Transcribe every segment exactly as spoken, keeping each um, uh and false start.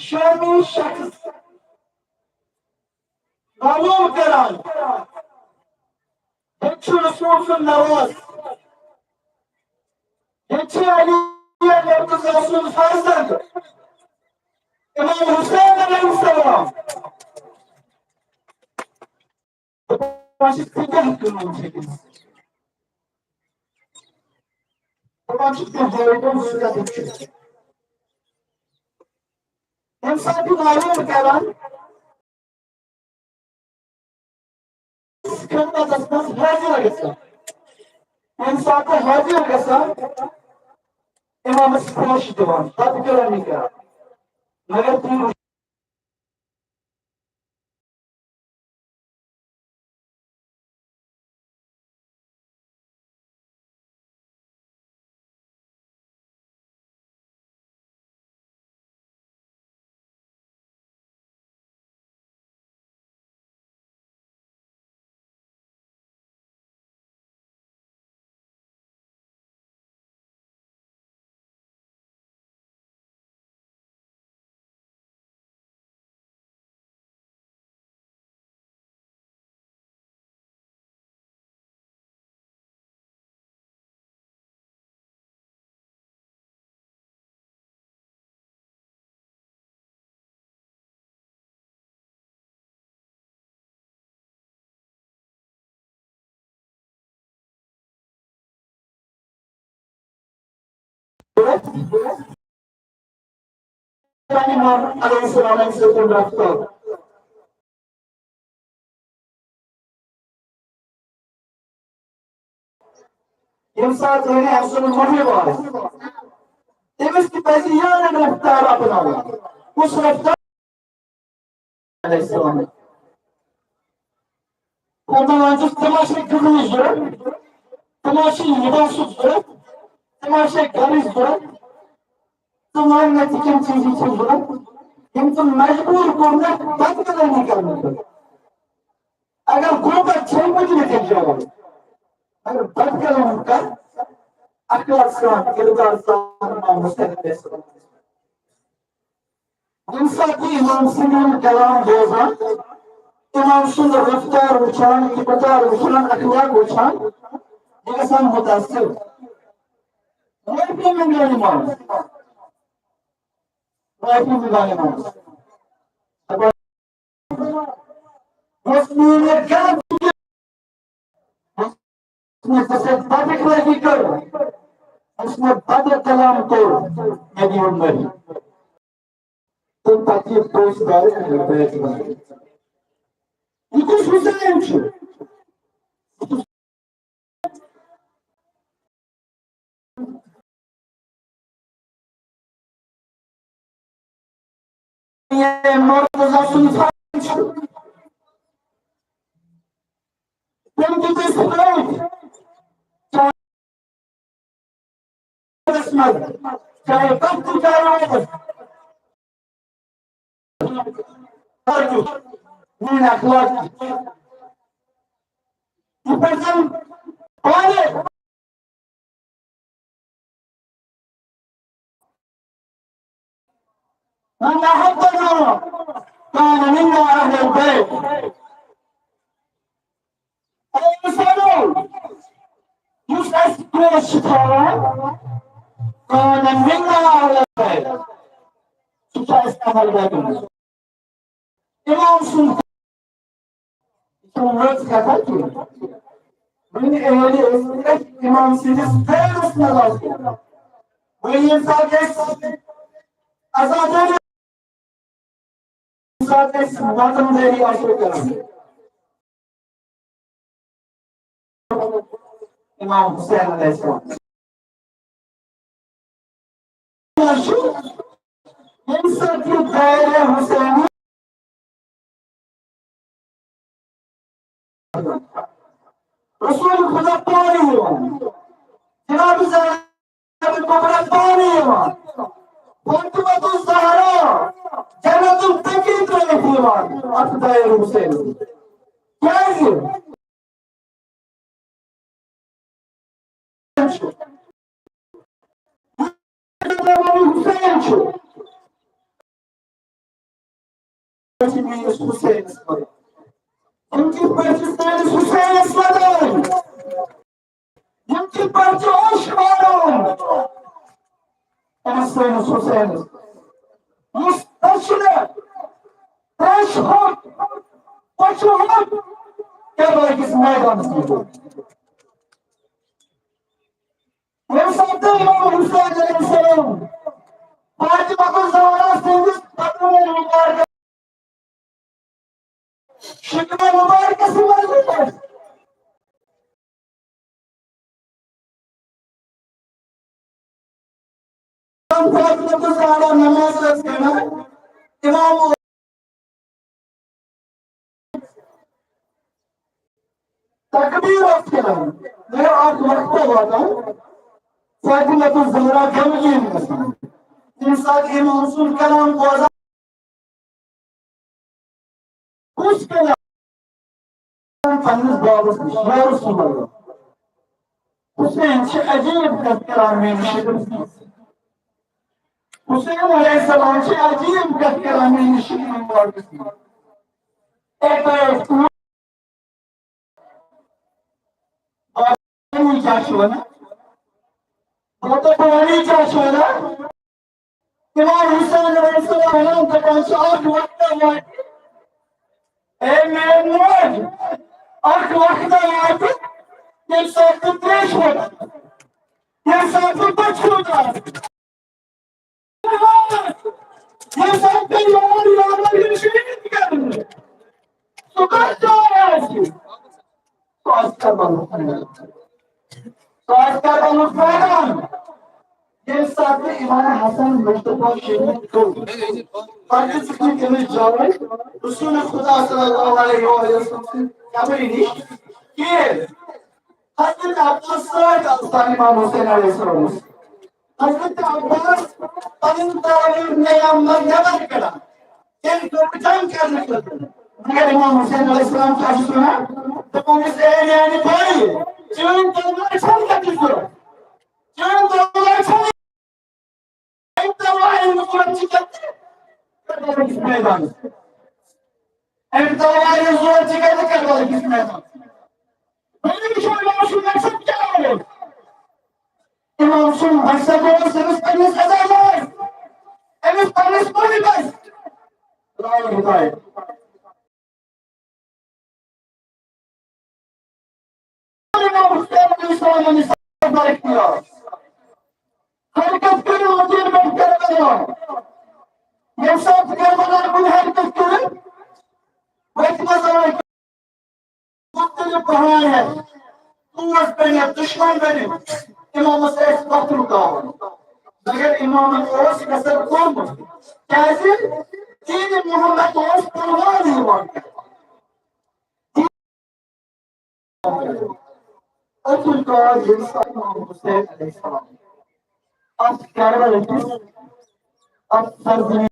شامی شخص معلوم کران۔ ییٚتہِ چھُ رسول سُنٛد نواز، ییٚتہِ چھُ علی مرتضی سُنٛد فرزند، امام حسین علیہ السلام۔ دَپان چھِ، ژٕ کیٛاہ کٲم چھےٚ أمِس؟ دَپان چھِ، تُہۍ ہٲیِو، سُہ کَتٮ۪تھ چھُ؟ ییٚمہِ ساتہٕ یہِ معلوم کران، خدمتس منٛز حٲضِر گژھان۔ ییٚمہِ ساتہٕ حٲضِر گژھان، امامس پوش دِوان، پتہٕ کیٛاہ کران؟ مگر تِم علیہ السلام سۭتۍ رفتار۔ ییٚمہِ ساتہٕ زَنہِ آسُن محب آسہِ، تٔمِس تہِ پَزِ یہِ رفتار اپناوٕنۍ۔ کُس رفتار؟ علیہ السلام۔ خۄداوند چھُ، تِم آسہِ قبلٕچ ضوٚرَتھ، تِم آسہِ لِباسُک ضوٚرَتھ، تِم آسہِ گَرٕچ ضوٚرَتھ، تِم آسہِ نہ تہِ کینٛہہ چیٖزٕچ چھِ ضوٚرَتھ، یِم تِم مجبوٗر کوٚرنَکھ بدکلٲمی کرنہٕ خٲطرٕ۔ اگر غربت چھے مجرد جواب، مگر بدکلام کر اخلاق سان، کردار سان، امام حسین علیہ السلام۔ ییٚمہِ ساتہٕ تُہۍ امام سٕنٛدۍ یِم کلام بوزان، امام سُنٛد رفتار وٕچھان، کردار وٕچھان، اخلاق وٕچھان، یہِ گژھان متاثر۔ معافی منٛگان امام، معافی منٛگان امام۔ دپان، بس میٛٲنۍ یۄس غلطی کٔر، بس مےٚ ژےٚ سۭتۍ بداخلٲقی کٔر، بس مےٚ بدکلام کوٚر، مےٚ دِیِو معٲفی۔ تہٕ پتہٕ یہِ پوٚژھ گرٕ بیت بنٲوِتھ۔ یہِ کُس حسین چھُ؟ یہِ مرتضی سُنٛد فرض چھُ۔ تِم تہِ گٔژھۍ ترٛٲوِتھ۔ چاہے منٛز، چاہے تَتھ تہٕ چاہے اوتَس۔ میٲنۍ اخلاق، یہِ پَزَن پانہٕ من أحبنا كان منا أهل البيت۔ اے انسانو، یُس اَسہِ دوست چھُ تھاوان، كان منا أهل البيت، سُہ چھُ اَسہِ اہل بیت منٛز۔ امام سُنٛد، یہِ چھُنہٕ رٕژ کتھا کینٛہہ۔ وۄنۍ ییٚلہِ أسۍ امام سٕنٛدِس دیرس منٛز آسو، وۄنۍ ییٚمہِ ساتہٕ أسۍ عزادٲری، ییٚمہِ ساتہٕ أسۍ وطندٲری آسو کران، امام حسین علیہ السلام۔ ییٚمہِ ساتہٕ یہِ دایرہ حسینی رسول خدا پانہٕ یِوان، جناب زینب کبریٰ پانہٕ یِوان، فاطمہ الزہرا جنت البقیع ترٲوِتھ یِوان اتھ دایرہ حسین۔ کیازِ؟ حسین چھُ۔ پٲٹھۍ چھِ میٛٲنِس حُسینَس وَدان؟ یِم کِتھ پٲٹھۍ چھِ سٲنِس حُسینَس وَدان؟ یِم کِتھ پٲٹھۍ چھِ اوش ماران؟ أمِس سٲنِس حُسینَس، یُس دٔچھِنہِ ترٛیش ہوٚت، پٔچھِ ہوٚت، کربلا کِس میدانَس منٛز ووت۔ ییٚمہِ ساتہٕ امام حسین علیہ السلام فاطمہ الزہرا سٕنٛدِس قدمن مبارکس، شکمہ مبارکس منٛز وُچھ، فاطمہ الزہرا نماز ٲس پران، امام تکبیر اوس کران، مگر اکھ وقت واتان، فاطمہ الزہرا غمگیٖن گژھان۔ ییٚمہِ ساتہٕ امام سُنٛد کلام بوزان، کُس کلام؟ پننِس بابس نِش، یا رسول اللہ، حسین چھِ عجیٖب کتھ کران میٲنِس شُرِس منٛز۔ حسین علیہ السلام چھِ عجیٖب کتھ کران میٲنِس شُرِس منٛز۔ اے پٲٹھۍ بابا، وۄنۍ کیٛاہ چھُ وَنان؟ بابا، وۄنۍ کیٛاہ چھُ وَنان؟ امام حسین علیہ السلام وَنان، دَپان چھُ، اکھ وقت واتہِ، اے میٲنۍ موج، اکھ وقت واتہِ، ییٚمہِ ساتہٕ ژٕ تریش وَٹَکھ، ییٚمہِ ساتہٕ ژٕ پٔژھیُک آکھ۔ ییٚمہِ ساتہٕ تۄہہِ یور یور یِن شہیٖد کرنہٕ، سُہ کَتھ جایہِ آسہِ؟ سُہ آسہِ کربلُک میدان۔ سُہ آسہِ کربلُک میدان۔ ییٚمہِ ساتہٕ امام حسن مصطفیٰ شہیٖد گوٚو، پتہٕ دِژٕکھ نہٕ تٔمِس جاے رسول خدا صلی اللہ علیہ وآلہ وسلم سٕنٛدِ قبرِ نِش کِہیٖنۍ۔ حضرت عباس سۭتۍ آسان امام حسین علیہ السلام۔ حضرت عباس پنٕنۍ تلوار نیام منٛز نٮ۪بر کڑان، تیٚلہِ کوٚر جنگ کرنہٕ خٲطرٕ۔ مگر امام حسین علیہ السلام کیٛاہ چھُس وَنان؟ دَپان چھُس، اے میانہِ بھایی، چٲنۍ تلوار چھَنہٕ کَتہِ ضوٚرتھ؟ چٲنۍ تلوار چھَنہٕ، أمۍ تلوارِ ہٕنٛز ضوٚرتھ چھِ کَتہِ؟ کربلا کِس میدانَس۔ أمۍ تلوارِ ہٕنٛز ضوٚرتھ چھِ کَتہِ؟ کربلا کِس میدانَس۔ وۄنۍ وٕچھو، امام سُنٛد مقصد کیٛاہ اوس؟ امام سُنٛد مقصد اوس أمِس پننِس عزیزس، أمِس پننِس محبس راے ہدایت۔ امام حسین علیہ السلام علیہ السلام اختیار۔ حرکت کٔرِو مدیٖنہٕ پٮ۪ٹھ کربلا۔ ییٚمہِ ساتہٕ کربلا کُن حرکت کٔرٕو، وَتہِ منٛز آے مُختٔلِف بہانہٕ ہٮ۪تھ، ژوٗنٛٹھ بٔنِتھ، دُشمَن بٔنِتھ، اِمامَس ٲسۍ وَتھ رُکاوان۔ مگر اِمامَن اوس قصد کوٚرمُت، کیٛازِ دیٖنِ محمد اوس پُلوامہ یِوان۔ ٲخٕر کار ییٚمہِ ساتہٕ اِمام حُسین علیہ السلام اَتھ کربلا کِس، اَتھ سرزمین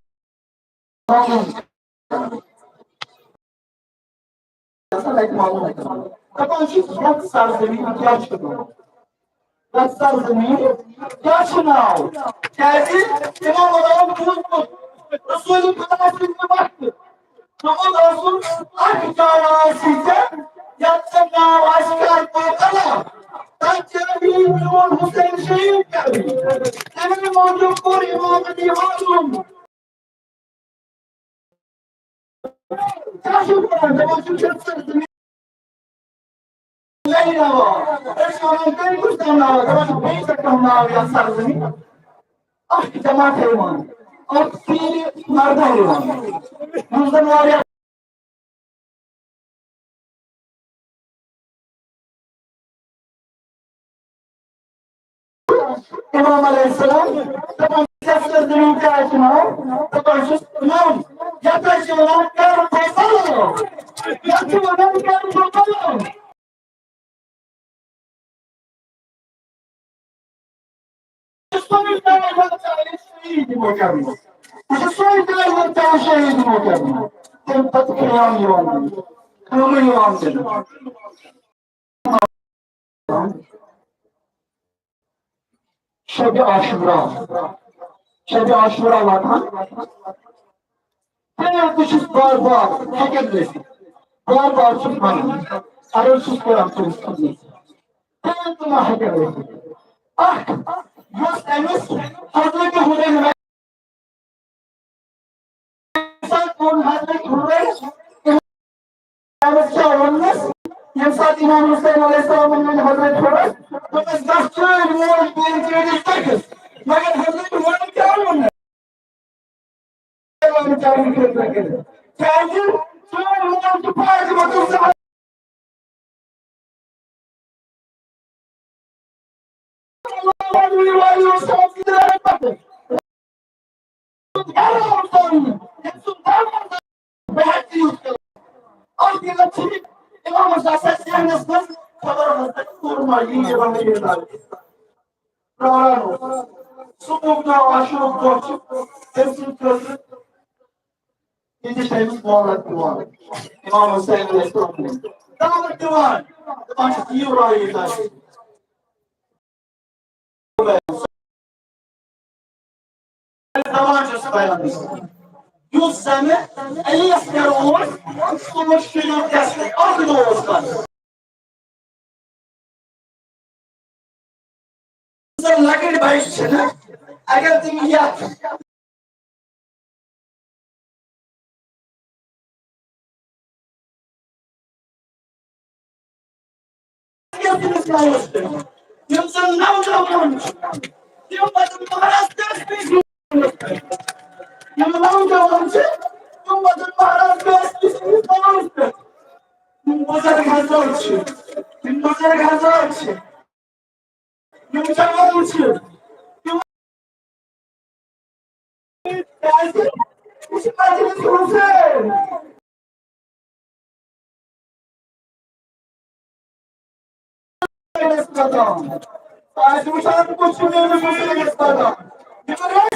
دَپان چھِ، یَتھ سرزمین کیٛاہ چھُ ناو؟ یَتھ سرزمین کیٛاہ چھُ ناو؟ کیٛازِ تِمو ووٚن، بوٗزمُت رسول خدا سٕنٛدِ وقتہٕ، دوٚپُن اوسُن، اَکھ جاے آسی ژےٚ، یَتھ ژےٚ ناو آسہِ کربلا، تَتہِ چھِ میون حُسین شہیٖد کرنہٕ۔ تَمے موٗجوٗب کوٚر اِمامَن یہِ معلوٗم۔ کیٛاہ چھُو وَنان؟ دَپان چھِو، یَتھ سرزمین، أسۍ وَنان، تُہۍ کُس تام ناو؟ دَپان چھِو، بیٚیہِ چھا کانٛہہ ناو یَتھ سرزمین؟ اَکھ جماعت یِوان، اَکھ پیٖرِ مردہ یِوان، یُس زَن واریاہ امام علیہ السلام، دَپان چھِ، یَتھ سرزمین کیٛاہ چھُ ناو؟ دَپان چھُس، امام، یَتھ حظ چھِ وَنان کربلا۔ یَتھ چھِ وَنان کربلا۔ یہِ چھُ سورُے دۄہ یِوان ژےٚ شہیٖد یِمو کرنہٕ۔ یہِ چھُ سورُے دۄہ یِوان ژےٚ شہیٖد یِمو کرنہٕ۔ تَمہِ پَتہٕ قیام یِوان دِنہٕ، خٲمہٕ یِوان دِنہٕ۔ شبِ عاشورا، شبِ عاشورا واتان۔ فیل تہِ چھُس بار بار ہٮ۪کان ٲسِتھ، بار بار چھُس وَنان، عرض چھُس کران تٔمِس خدمت، فیل تہِ ما ہٮ۪کان ٲسِتھ؟ اکھ، یۄس أمِس حضرت حُرَیرَس، حضرت حُرَیرَس کیٛاہ ووٚنمَس؟ ییٚمہِ ساتہٕ امام حسین علیہ السلامن ووٚن حضرت حُرَیرَس، دوٚپمَس، "گژھ ژٲرۍ مول بیٚنہِ ژٲرِتھ دٔکِس۔" مگر حضرت حُرَیرَن کیٛاہ ووٚن؟ کیٛازِ ژٲرۍ مول چھُ فاطمہ تُل زہرا۔ صبحُک دۄہ، عاشورُک دۄہ چھُ تٔمۍ سٕنٛدِ خٲطرٕ یہِ تہِ چھِ أمِس مولد دِوان۔ امام حسین علیہ السلام دعوت دِوان، دَپان چھِس، "یِیِو رٲیی تَتہِ۔" دَپان چھُس بیان، یُس زَنہٕ علی اصغر اوس، سُہ اوس شریٖف گژھنُک اَکھ دۄہ اوس بَس۔ زَن لۄکٕٹۍ بَچہِ چھِنہٕ، اگر تِم یَتھ یِم زَن نوجوان چھِ، تِم پَزَن مہراز کٲشرِس دِوانَس پٮ۪ٹھ۔ یِم نوجوان چھِ، تِم پَزَن مہراز کٲشرِس دِوانَس پٮ۪ٹھ۔ یِم بُزرگ حضرات چھِ، یِم بُزرگ حضرات چھِ، یِم جوان چھِ، تِم کیٛازِ؟ یہِ چھِ مجلس حسین۔ آز وٕچھان کُس چھُ میٲنِس حسینَس پَتہ۔ یِمَن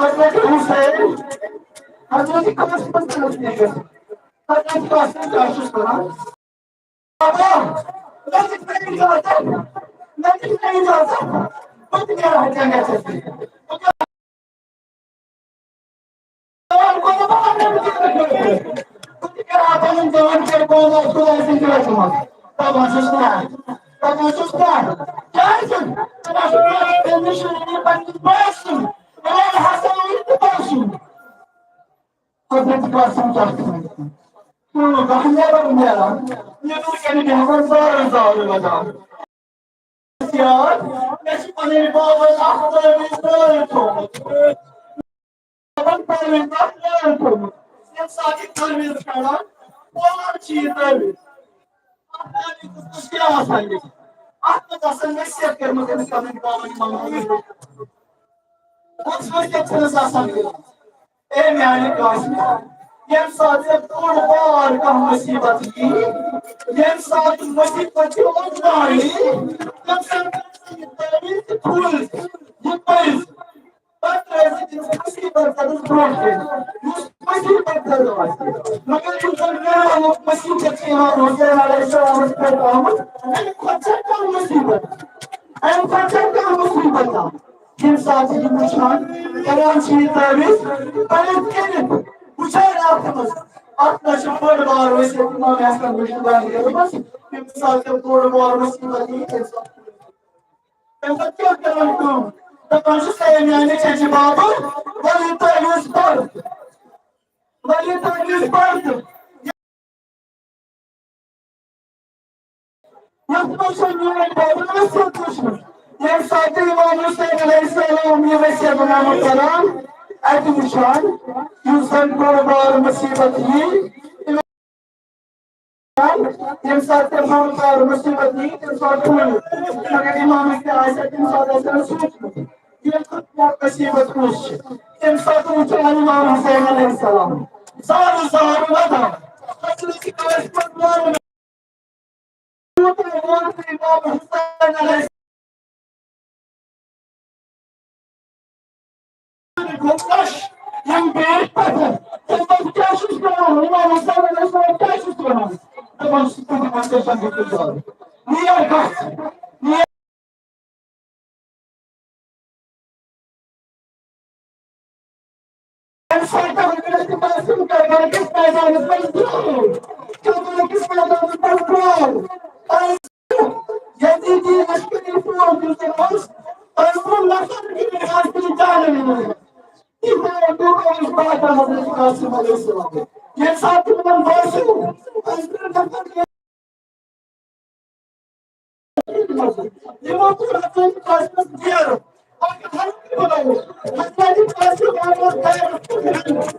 حضرت حسین، حضرت قاسم، حضرت قاسم کیٛاہ چھُس کران؟ بابا، مےٚ دِژ نہٕ اِجازت، مےٚ دِژ نہٕ اِجازت، بہٕ تہِ نیرٕ ہا جنگس منٛز۔ بہٕ تہِ کرٕ ہا پنُن جان قربان خۄداے سٕنٛدِ رحمتہِ منٛز۔ دَپان چھُس نہ، دَپان چھُس نہ۔ کیٛازِ؟ دَپان چھُس نہ، تٔمِس چھُ یہِ پننِس بٲیِس سُنٛد، میٛانہِ حسنٕے تہٕ بٲیِس سُنٛد۔ حضرت قاسم کیٛاہ چھُ وَنان؟ تہٕ بہٕ نیران، نیران، نیران کَنہِ بیٚہوان زارٕ زارٕ وَدان۔ یاد، مےٚ چھُ پنٕنۍ بابَن اَکھ تعویٖذ ترٛٲوِتھ تھوٚومُت۔ بابَن تعویٖذ اَکھ ترٛٲوِتھ تھوٚومُت۔ ییٚمہِ ساتہٕ یہِ تعویٖذ کَڑان، پَران چھِ یہِ تعویٖذ۔ اَتھ تعویٖذَس منٛز کیٛاہ آسان لیکھِتھ؟ اَتھ منٛز آسان نصیحت کٔرمٕژ أمِس پنٕنۍ بابَن، یِمَن منٛز۔ اَتھ منٛز کیٛاہ چھُنَس آسان لیکھِتھ؟ اے میانہِ قاسمہ، ییٚمہِ ساتہٕ ژےٚ بوٚڑ بار کانٛہہ مُصیبت یی، ییٚمہِ ساتہٕ مُصیبت چھِ اوٚنٛدراونی، تَمہِ ساتہٕ کر ژٕ یہِ تعویٖذ تہٕ پھوٗل یہِ پٔرِتھ۔ پتہٕ ترٛٲوۍ زِ تٔمِس مُصیبت کَرُن برٛونٛٹھ کَنہِ، یُس مُصیبت کَرُن آسہِ۔ مگر یُس زَن مےٚ ووٚنمُت، مُصیبت چھِ اِمام حُسین علیہ السلامَس پٮ۪ٹھ آمُت، اَمہِ کھۄتہٕ چھا کانٛہہ مُصیبت؟ اَمہِ پَتہٕ چھےٚ کانٛہہ مُصیٖبت آمٕژ۔ ییٚمہِ ساتہٕ یہِ وٕچھان، کران چھِ یہِ تعویٖذ، پٔرِتھ کٔرِتھ وٕچھان اَتھ منٛز، اَتھ منٛز چھِ بٔڑ بار ؤسِتھ اِمام احسن بن شُبان ییٚلہِ منٛز، ییٚمہِ ساتہٕ تہِ بٔڑ بار مُصیٖبت یی، تَمہِ ساتہٕ تَمہِ پتہٕ کیٛاہ کران کٲم؟ دَپان چھُس، "اے میانہِ چچہِ بابہٕ، ولہِ تعویٖذ پَر، ولہِ تعویٖذ پَر تہٕ یَتھ منٛز چھےٚ میٲنۍ بابَن وصیت وٕچھمٕژ۔" ییٚمہِ ساتہٕ اِمام حُسین علیہ السلام یہِ وصیت نامہٕ پَران، اَتہِ وٕچھان، یُس زَن بوٚڑ بار مُصیٖبت یی، ییٚمہِ ساتہٕ تٔمۍ ووٚن، "کر مُصیٖبت یی"، تَمہِ ساتہٕ ووٚن، مگر اِمامَس تہِ آسہِ ہا تَمہِ ساتہٕ آسہِ ہا سوٗنٛچمُت، ییٚمہِ کھۄتہٕ بوٚڑ مُصیٖبت کُس چھِ؟ تَمہِ ساتہٕ وُچھ اِمام حُسین علیہ السلام زارٕ زارٕ وَدان۔ حضرت عٲیشہ پَتہٕ ووٚن، یوٗتاہ ووٚن تہٕ اِمام حُسین علیہ گوٚو کش، یِم بیٖٹھۍ پتھر۔ تِمن کیٛاہ چھُس کران؟ اِمام حسین علیہ السلام کیٛاہ چھُس کران؟ دَپان چھُس، "ژٕ دِ مےٚ ژےٚ سنگت تہٕ زال۔ نیر گژھ، نیر۔" اَمہِ ساتہٕ حضرت قاسم کربلا کِس میدانس منٛز درٛاو۔ کربلا کِس میدانس منٛز درٛاو۔ یزیدی لشکری فوج یُس تہِ اوس، تٔمۍ ووٚن، "نفر کِہیٖنۍ آسہِ نہٕ جانَن منٛز۔" یہِ گوٚو، یہِ گوٚو أمِس بابا حضرت قاسم علیہ السلام۔ ییٚمہِ ساتہٕ تِمن باسیو، أسۍ کَرو نفر یِمو کوٚر حضرت قاسمس گیرٕ۔ اکھ حلقہٕ بنووُکھ۔ حضرت قاسم آو گیرَس کُن ہٮ۪نہٕ۔